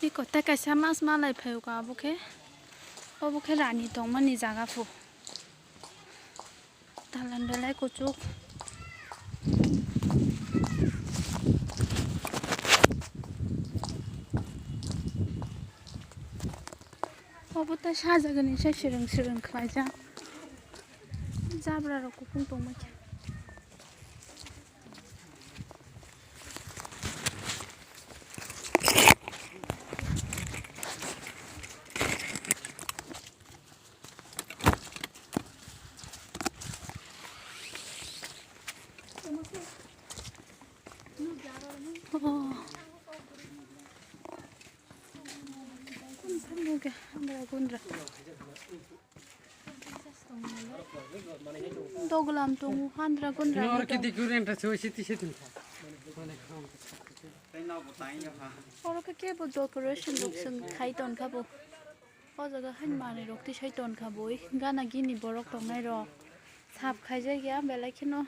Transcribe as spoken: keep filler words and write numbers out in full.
Iko tei kaisa mas malai phaio ka obo khe, obo khe rani tongmani jaga phu. Talan belai kuchuk. Obo tei sajagani se swrwng swrwng khlaijak. Jabra rok kupung tongma khe. Oh. Gundra, gundra. Doglam tongo, handra gundra. Oro khe decoration se siti se tongkha. Oro khe kebo decoration rok chwng khai tonkha bo. O jaga haino manwi rok tisai tonkha boi. Gana gini borok tongnai rok. Sap khaijak ya belai kheno.